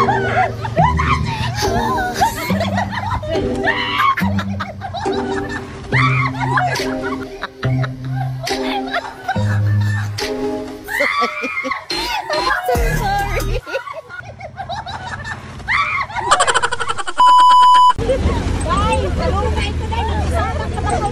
So sorry. Guys, kalungay ko dahil nag-isama ka ba ko?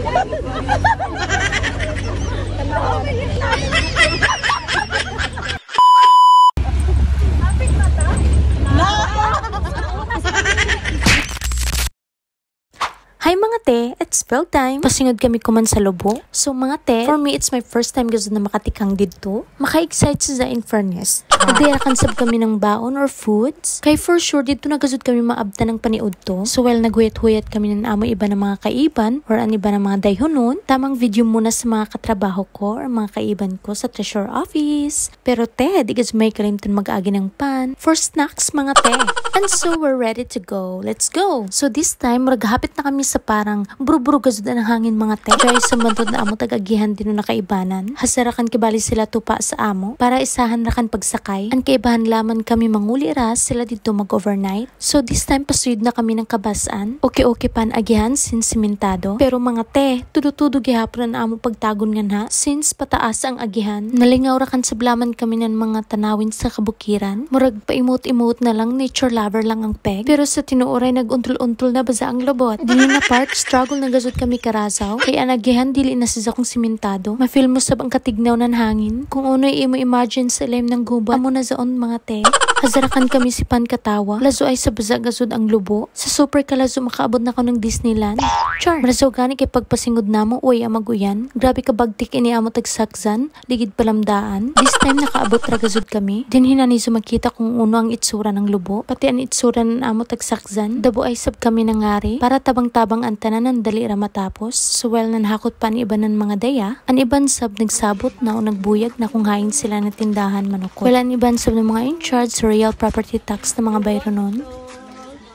Hi mga te, it's spell time. Pasingod kami kuman sa Lobo. So mga te, for me it's my first time gazud na makatikang didto. Maka-excite sa in fairness. Nagdaya kan sab kami ng baon or foods. Kay for sure didto na gazud kami maabta ng paniud to. So while naghuyat-huyat kami ng amo iba ng mga kaiban or an iba ng mga dayhonon, tamang video muna sa mga katrabaho ko or mga kaiban ko sa treasure office. Pero te, di gazud may kalimtan mag-agi ng pan for snacks mga te. And so we're ready to go. Let's go! So this time, murag hapit na kami sa parang buru-buru gazud ang hangin mga te. Kaya sa bantod na amo tagagihan din na nakaibanan. Hasarakan kibali sila tupa sa amo para isahan rakan pagsakay. Ang kaibahan laman kami manguli ra sila dito mag-overnight. So this time pasuyod na kami ng kabasan. Okay-okay pan agihan since simentado. Pero mga te, tudo-tudo gihapon ang amo pagtagon ngan ha since pataas ang agihan. Nalingaw rakan sablaman kami ng mga tanawin sa kabukiran. Murag paimot-imot na lang, nature lover lang ang peg. Pero sa tinuoray nag-untol-untol na baza ang lobot. Dili na part, struggle na gazud kami karasaw. Kaya anagihan dili na siya kung simentado. Ma-feel mo sab ang katignaw ng hangin. Kung uno'y imo imagine sa ilalim ng gubat, amo na zaon mga te. Hazarakan kami si pan katawa. Lazo ay sa baza gazud ang lubo. Sa super kalazo makaabot na ko ng Disneyland. Char. Marasaw gani kay pagpasingod namo, uy ang maguyan. Grabe ka bagtik ini amo tagsakzan. Ligid palamdaan. This time nakaabot ra gazud kami. Din hinaniso makita kung uno ang itsura ng lubo. Pati ang itsura ng amo tagsakzan. Dabo ay sab kami nangari. Para tabang-tabang ang tanan ang dali ra matapos. So well nanhakot pa ang iba ng mga daya. Ang iban sab nagsabot na o nagbuyag na kung hain sila na tindahan manukot. Well ang iban sab ng mga in charge sa real property tax na mga bayro nun.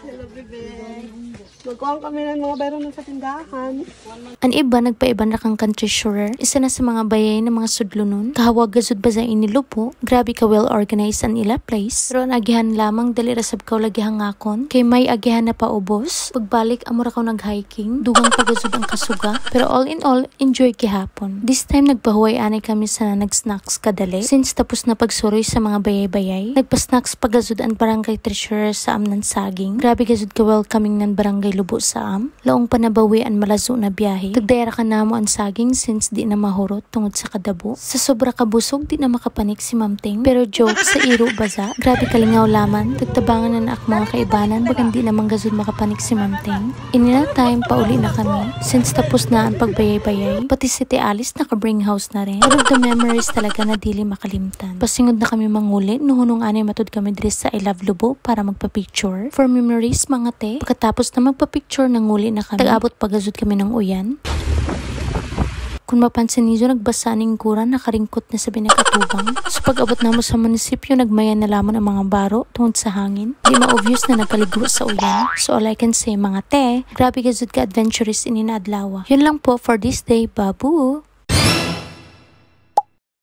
Hello, bebe. Magkuhan kami ng mga bayro nun sa tindahan. Ang iba nagpaiban ra kang treasurer. Isa na sa mga bayay ng mga sudlo nun. Kahawag gazud ba sa inilupo. Grabe ka well organized ang ila place. Pero ang agihan lamang dali ra sab kaw lagi hangakon. Kay may agihan na paubos. Pagbalik amo ra kaw nag-hiking. Dugang pagazud ang kasuga. Pero all in all, enjoy gihapon. This time nagpahuway anay kami sa nag-snacks kadali. Since tapos na pagsuroy sa mga bayay-bayay, nagpa-snacks pagazud ang barangay treasurer sa am ng saging. Grabe gazud ka welcoming ng barangay Lubo sa am. Laong panabawi ang malazo na biyahe. Tagdayara ka namo ang saging since di na mahurot tungod sa kadabo. Sa sobra kabusog di na makapanik si Ma'am Ting. Pero joke sa iro baza. Grabe kalingaw laman. Tagtabangan na naak mga kaibanan bagan di na manggazud makapanik si Ma'am Ting. Inina time pauli na kami. Since tapos na ang pagbayay-bayay. Pati si Te Alice naka-bring house na rin. One of the memories talaga na dili makalimtan. Pasingod na kami manguli. Nuhunong anay matud kami diri sa I Love Lubo para magpa-picture. For memories mga te. Pagkatapos na magpa-picture nanguli na kami. Tag-abot pagazud kami ng uyan. Kung mapansin niyo, nagbasa ning gura, nakaringkot na sa binakatubang. So pag-abot namo sa munisipyo, nagmaya na lamang ang mga baro tungod sa hangin. Di ma-obvious na nagpaligo sa uyan. So all I can say mga te, grabe gazud ka adventurous ini na adlaw. Yun lang po for this day, babu!